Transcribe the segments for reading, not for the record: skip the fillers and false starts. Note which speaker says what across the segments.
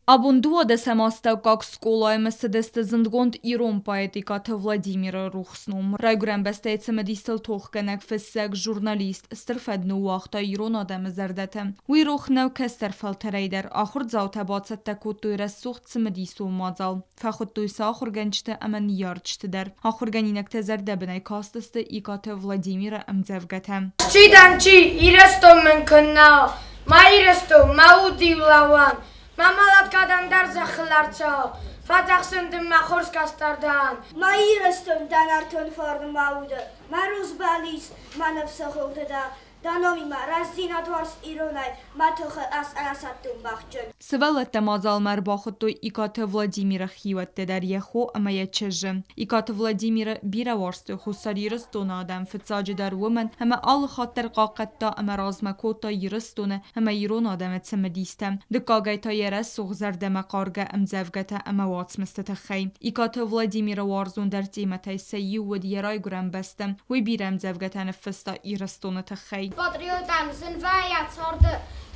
Speaker 1: Абон дыууадӕсӕм астӕуккаг скъолайы цыдысты зындгонд ирон поэт Икъаты Владимиры рухс ном. Райгуырӕн бӕстӕйы цымыдистыл тохгӕнӕг фыссӕг, журналист стыр фӕд ныууагъта ирон адӕмы зӕрдӕты. Уый рох нӕу кӕстӕр фӕлтӕрӕй дӕр. Ахуырдзаутӕ бацӕттӕ кодтой рӕсугъд цымыдисон мадзал. Фӕхуыдтой сӕ ахуыргӕнджыты ӕмӕ ныййарджыты дӕр. Ахуыргӕнинӕгтӕ зӕрдӕбынӕй кастысты Икъаты Владимиры ӕмдзӕвгӕтӕ.
Speaker 2: Чи дӕн чи, Ирыстон мын куыннӕ у, Мӕ Ирыстон, мӕ уд-иу лӕууӕн, Мӕ мӕлӕт кӕдӕмдӕр зӕххыл ӕрцӕуы, Фӕдзӕхсын дын мӕ хорз кӕстӕр дӕн.
Speaker 3: Мӕ Ирыстон дӕ нӕртон фарны мӕ уды, Мӕ рузбӕлиц, мӕ ныфсы хохты дӕ, Дӕ номимӕ рӕстдзинад уарз иронӕй, Мӕ тыхы ӕз ӕнӕсӕттон бӕхджын.
Speaker 1: Сывӕллӕттӕ мадзалмӕ ӕрбахуыдтой Икъаты Владимиры хиуӕтты дӕр йӕ хо ӕмӕ йӕ чызджы. Икъаты Владимиры бирӕ уарзтой Хуссар Ирыстоны адӕм, фыццаджыдӕр уымӕн, ӕмӕ алы хатт дӕр хъахъхъӕдта ӕмӕ размӕ кодта Ирыстоны ӕмӕ ирон адӕмы цымыдистӕ. Дыккагӕй та йӕ рӕсугъд зӕрдӕмӕхъаргӕ ӕмдзӕвгӕтӕ ӕмӕ уацмысты тыххӕй. Икъаты Владимиры уарзондӕр темӕтӕй сӕ иу уыд йӕ райгуырӕн бӕстӕ. Уый бирӕ ӕмдзӕвгӕтӕ ныффыста Ирыстоны тыххӕй.
Speaker 2: Патриотӕн зынвӕййаг царды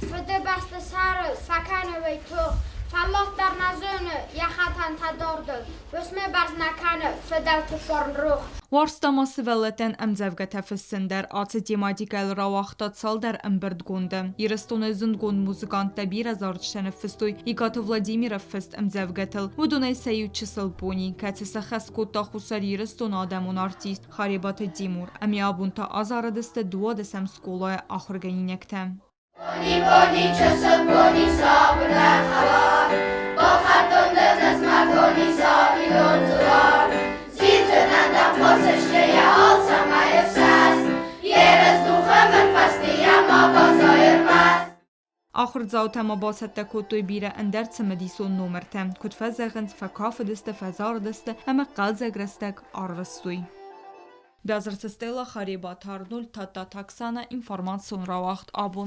Speaker 2: Фыдыбӕсты сӕрыл фӕкӕны уый тох, Фӕллад дӕр нӕ зоны йӕ хӕтӕнтӕ дардыл, Уысмы бӕрц нӕ кӕны фыдӕлты фарн рох.
Speaker 1: Уарзта ма сывӕллӕттӕн ӕмдзӕвгӕтӕ фыссын дӕр. Ацы тематикӕйыл рауагъта цалдӕр ӕмбырдгонды. Ирыстоны зындгонд музыканттӕ бирӕ зарджытӕ ныффыстой Икъаты Владимиры фыст ӕмдзӕвгӕтыл. Уыдонӕй сӕ иу чысыл пони, кӕцы сӕххӕст кодта Хуссар Ирыстоны адӕмон артист Харебаты Тимур ӕмӕ абон та азарыдысты дыууадӕсӕм скъолайы ахуыргӕнинӕгтӕ.
Speaker 2: Пони, пони, чысыл пони, сабыр нӕ хӕлар, Бахатон дын ӕз мӕ пони сабидон дзылар. Зилдзынӕн дӕм хорзӕхсӕйӕ алцӕмӕй ӕфсӕст, Ерыс духы мын фӕстейӕ ма баззай ӕрмӕст.
Speaker 1: Ахуырдзаутӕ ма бацӕттӕ кодтой бирӕ ӕндӕр цымыдисон номыртӕ. Куыд фӕзӕгъынц, фӕкафыдысты, фӕзарыдысты ӕмӕ хъӕлдзӕг рӕстӕг арвыстой. Бязырты Стелла, Харебаты Арнольд, Тадтаты Оксана, информацион рауагъд абон.